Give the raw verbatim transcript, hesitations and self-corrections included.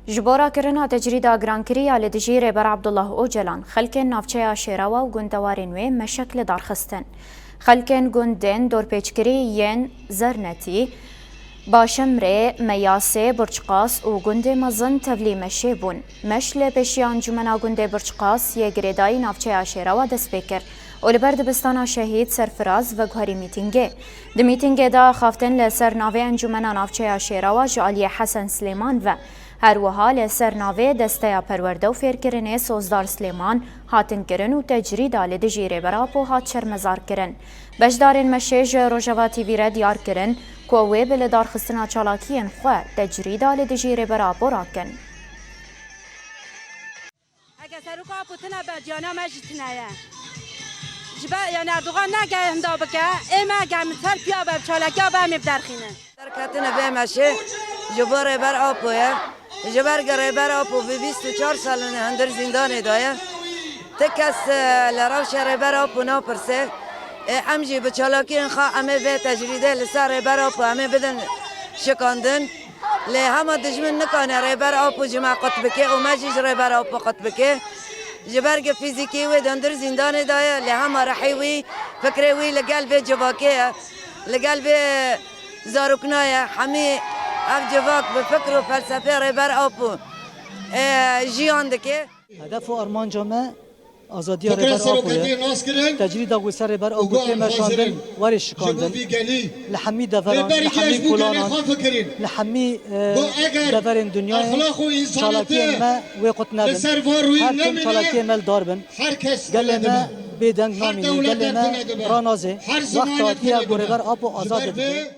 Ji bo rakirina tecrîda grankirî ya li dijî Rêber Abdullah Ocalan, xelkên navçeya Şêrawa û gundewarên wê meşek li dar xistin. Xelkên gundên dorpêçkirî yên Zernetî, Başemrê, Meyasê, Burçqas û gundê mezin tevlî meşê bûn. Meş li pêşiya Encûmena Gundê Burçqas yê girêdayî navçeya Şêrawa dest pê kir û li ber dibistana Şehîd Serfiraz veguherî mîtîngê. Di mîtîngê de axaftin li ser navê Encûmena Navçeya Şêrawa ji aliyê Hesen Silêman ve. Her wiha li ser navê Desteya Perwerde û Fêrkirinê Sozdar Silêman hatin kirin û tecrîda li dijî Rêber Apo hat şermezar kirin. Beşdarên meşê ji Rojava T V re diyar kirin ku wê bi lidarxistina çalakiyên xwe tecrîda li dijî Rêber Apo rakin. Heke serok Apo tune be, ciyana me jî tune ye. Ji ber, yani Erdogan ne ge hinda bike, ê me ge min ser piya be, bi çalakiya be, em ê biderxînin. Derketine vê meşê ji bo Rêber Apo ye. Ji ber ge Rêber Apo bi bîst û çar sal in hundir zîndanê de ye. Ti kes, e, li rewşa Rêber Apo napirse. E, em jî bi çalakiyên xwe em ê vê tecrîdê li ser Rêber Apo em ê bidin şikandin. Lê hema dijmin nikane Rêber Apo ji me qut bike û me jî ji Rêber Apo qut bike. Ji ber ge fîzîkî wê di hundir zîndanê de ye, lê hema rihê wî, fikrê wî li gel vê civakê ye. Li gel vê zarokna ye. Hemî ev civak bi fikr û felsefê Rêber Apo, e, jiyan dike. Hedef û armanca me azadiya Rêber Apo ye. Tecrîda ku ser Rêber Apo tê meşandin, werê şikandin. Li hemî deveran, li hemî kolanan, li hemî, e, deverên dinyayê çalakiyên me wê qut nebin. Her tim çalakiyên me li dar bin. Gelê me bêdeng namîne, gelê me ranazê. Wexta hatiye ku Rêber Apo azad dibe.